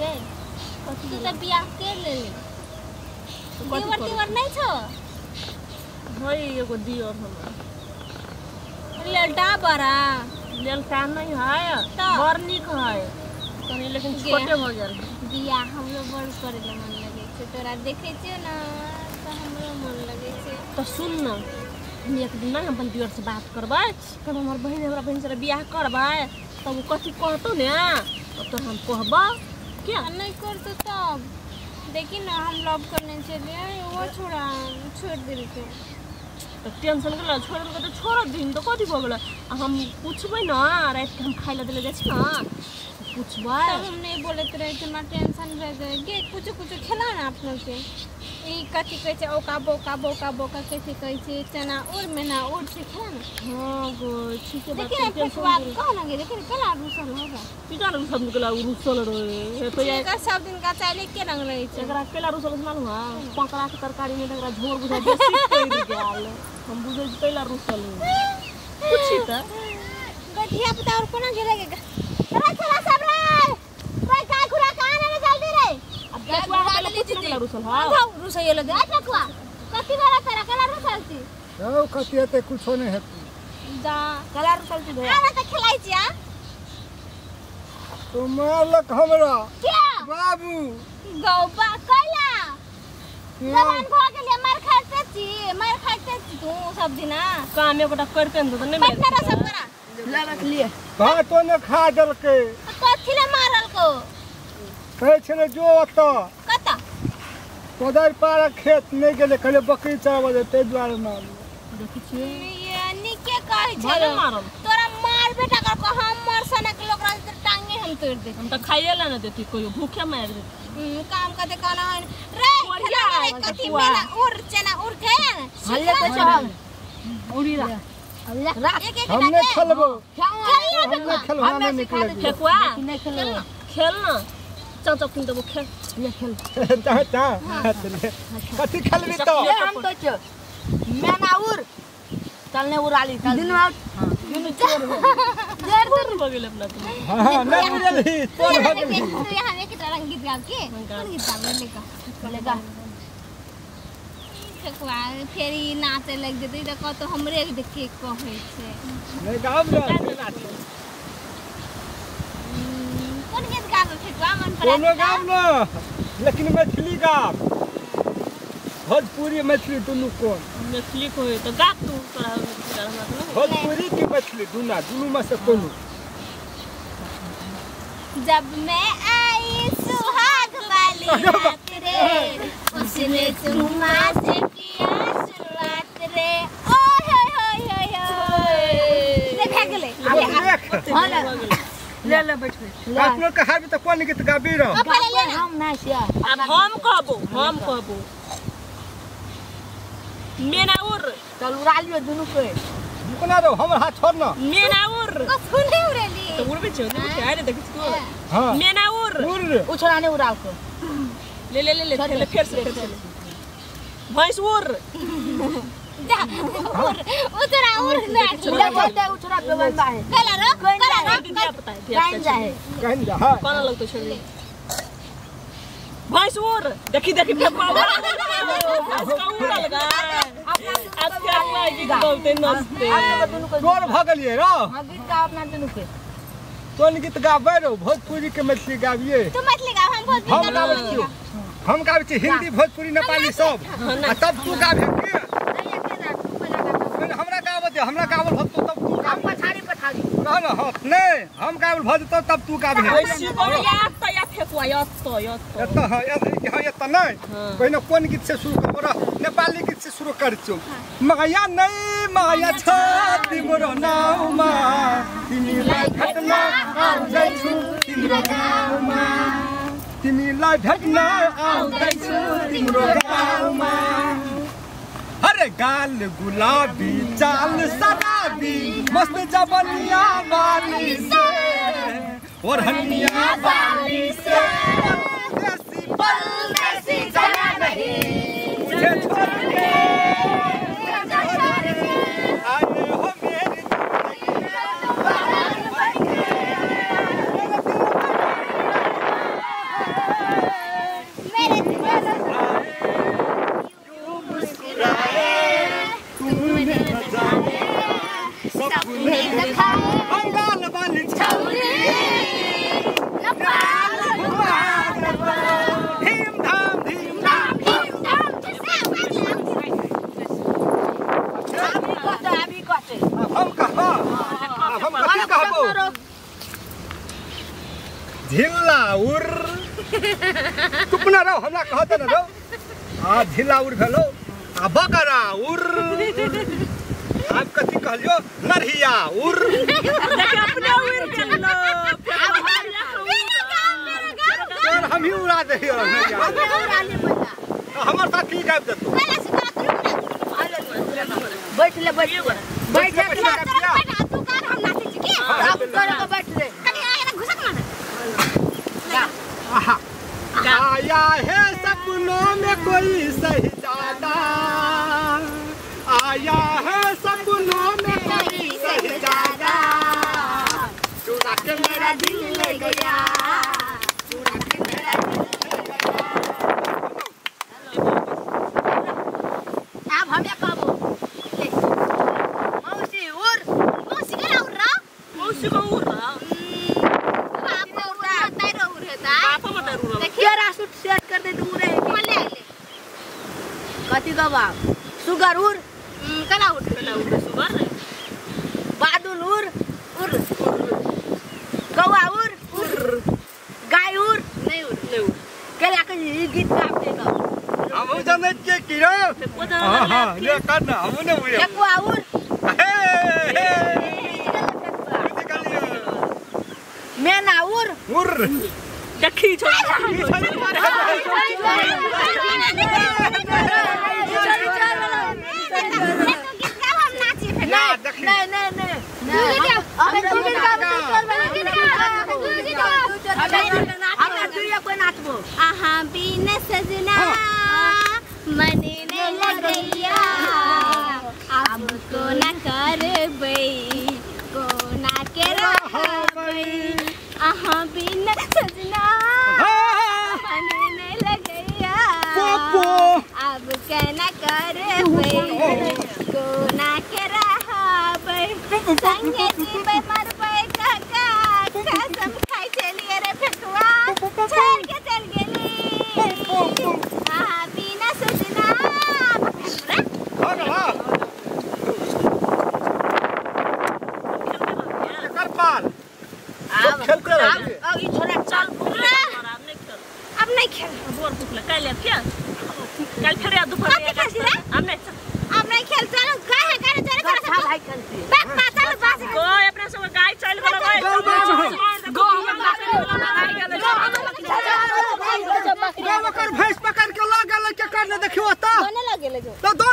गे तू त बियाह कर लेली देवर तेवर नहीं छो है एगो दियर हमरा ललटा बड़ा ललटा नहीं है बड़ नीक है कनी लेकिन छोटे हो गेल बियाह हमरो बड़ करे ले मन लगे छै तोरा देखै छियो ना त हमरो मन लगे छै त सुन न हम एक दिन ना अपन दियर से बात करबै तब हमर बहिन हमरा बहिन से बियाह करबै तब उ कथी कहतो ने तब तो हम कहबो क्या नहीं करतो तब देखी ना हम लव करने चलिए वो छोड़ा छोड़ देलके तो टेंशन के छोड़ देलके तो छोड़ दिन तो कथी भऽ गेलै आ हम पूछबै ना रात के हम खाइ ला देले जाइ छी ना पूछबै तब हम नहीं बोलत रहे कि हमरा टेंशन रह गए गे कुछ कुछ खेला ना अपनों के ई कथी कहै छै ओका बोका बोका बोका कैसे कहै छै चना उड़ में ना उड़ से खेला ना हां गो ठीक है देखी ना फेकुआ कह ना गे देखी ना केना रुसल होगा की जान सब निकला रुसल रहे हे तो एकर सब दिन का चाइले के रंग रहै छै एकरा केला रुसल से मालूम है पकड़ा के तरकारी में एकरा झोर बुझा बेसी पड़ गेल हम बुझै छी कैला रुसल पूछी त गठिया पता और कोना गेले गे रे चला सब रे रे गाय खुरा कहां रे जल्दी रे अब फेकुआ पहले पूछ केला रुसल हां रुसैयो लगे आ फेकुआ कथी वाला तेरा केला रुसल छी रौ कथी हेतै कुछो नहीं हेतै जा केला रुसल छी भैया आना त खेलाई छी आ तो मारलक हमरा क्या बाबू गौबा कैला जवान भ गेलियै मार खाइते छी मार खाइते छी तू सब दिना काम एकोटा करते न त नहीं बैठना रह सब करा ले रख लिए भातो ने खा देलकै कथी ले मारल को कहै छलै जो ओतऽ कतऽ कोदारि पारा खेत नहीं गेलै कहले बकरी चराबऽ जेतै ताहि दुआरे मारल देखै छियै ये निके कहै छै भले मारल तोरा मार बेटा कर को हम मर सनक लोग रह त टांगे हम तोड़ दे हम त खाइए ला न देती कोई भूखे मार देती काम करते कहना है रे खेला रे कथी मेला उड़ चना उड़ के हल्ले पे चढ़ उड़ी रा एक एक हम नहीं खेलबो खेल हम नहीं खेलबो हम नहीं निकले फेकुआ नहीं खेलबो खेल ना चाचा किन देबो खेल ले खेल ता ता कथी खेलबी तो ले हम तो छ मैं ना उड़ चलने उड़ाली दिन में दिन चोर हो देर देर हो गेल अपना तुम हां नहीं उड़लही तोर हो गेल तू यहां में कितना रंग गीत गाव के कोन गीत गाव ले का ले गा फेकुआ फेर ई नाचे लग जेतै त कतो हमरे के देख के कहै छै नहीं गाव ना कोन गीत गाब फेकुआ मन पर कोनो गाव ना लेकिन मैथिली गाव भोजपुरी मैथिली दुनू कोन मैथिली को है तो गा तू तोरा हमरा तो भोजपुरी की मैथिली दुना दुनू में से कोनो जब मैं आई सुहाग वाली रात रे उसने चुम्मा से किया शुरुआत रे ओ होय होय होय होय ले भेगले हां ले ले बैठ अपनो के हारबी त कोन गीत गाबी रह हम ना छिया अब हम कहबो मेना उड़ चल उड़ा लियो दुनू के रुकना रो हमर हाथ छोड़ ना मेना उड़ को सुने उड़ेली तो उड़बे छो नहीं आरे देखै छी तू हां मेना उड़ उड़ उछड़ा ने उड़ाओ को ले ले ले ले ले फिर से फिर से भैंस उड़ जा उड़ उतरा उड़ ना ले बोलते उछड़ा बेवन बा है कला रो कला रो दिया पता है कहीं जाए कहीं जा हां कोना लगतो छोड़ भैंस उड़ देखी देखी फेकुआ भैंस का उड़ल गा अब फेकुआ गीत गाते नचते अपना दुनू के तोर भ गेलियै रो हां गीत गा अपना दुनू के कोन गीत गाबै रो भोजपुरी के मैथिली गाबियै तू मैथिली गाव हम भोजपुरी हम गाबै छियो हम गाबै छी हिंदी भोजपुरी नेपाली सब आ तब तू गाबे के नहीं एके जा तू पहला गा पहिले हमरा गाबऽ दे हमरा गावल होतो तब तू हम गाबे पछाड़ी पछाड़ी रह ना हां नहीं हम गावल भ जेतौ तब तू गाबे वैसी बोल या त या फेकुआ या तो या तो एतऽ हां हां एतऽ नहीं पहिने कोन गीत से शुरू करबो रह नेपाली गीत से शुरू कर छौ माया नहीं माया छ तिम्रो नाउँमा तिमीलाई भेट्न आउँदैछु तिम्रो गाउँमा तिमीलाई भेट्न आउँदैछु तिम्रो गाउँमा अरे गाल गुलाबी चाल शराबी मस्त जबनिया वाली से ओढ़निया वाली से देसी परदेसी जाना नहीं मुझे छोड़ के आए हो मेरी जिंदगी झिल्ला उर चुप ना रहो हमरा कहत ना रहो आ झिल्ला उर भेलो आ बकरा उर आप कथी कहलियो नरहिया उर देख अपने उड़ गेलो यार हम ही उड़ा दे हमर साथ की गायब देतो बैठ ले बैठ बैठ ले तू कर हम नाचै छी के आप कर के बैठ ले कनी आ ना घुसक ना आहा आया है सपनों में कोई शहजादा आया है सपनों में कोई शहजादा चुरा के मेरा दिल ले गया चुरा के मेरा दिल ले गया। अब हम कहबो मौसी उर मौसी के उर रा मौसी को उर रा बाप को उर ताई रो उर होता बाप मत उर देखिए रासुट सेट कर दे दूर है मले आइले कथी गवा सुगर उर कला उर कला उर सुगर बादल उर उर कौआ उर उर गाय उर नहीं उर नहीं उर केला के ई गीत गाबते ग हम जानै छियै की रे हां हां ले कर ना हम ने उड़े ठेकुआ उर हे हे मेना उर उर देखी छो नहीं नहीं नहीं आहा बिन सजना मन ने लगैया अब को ना करबै को ना के रहबै आहा बिन सजना मन ने लगैया अब केना करबै को ना के रहबै संगे जीबै मरबै काका कसम खाइ छलियै रे फेकुआ छोड़ के चल गेली आहा बिना सजना हो गेला एकर पाल खेलते रह अब ई छोरा चल पूरा अब नहीं खेल बोर भूख काल खेल काल फेर आ दोपहर अब नहीं अब नहीं खेल चल गाय है करे चल चल भाई खेलती बैक पा चल बास गो अपना सब गाय चल गेल भाई गो गो ओकर भैंस पकड़ के ल गेलै के करने देखियो त कोने लगे जो त दौड़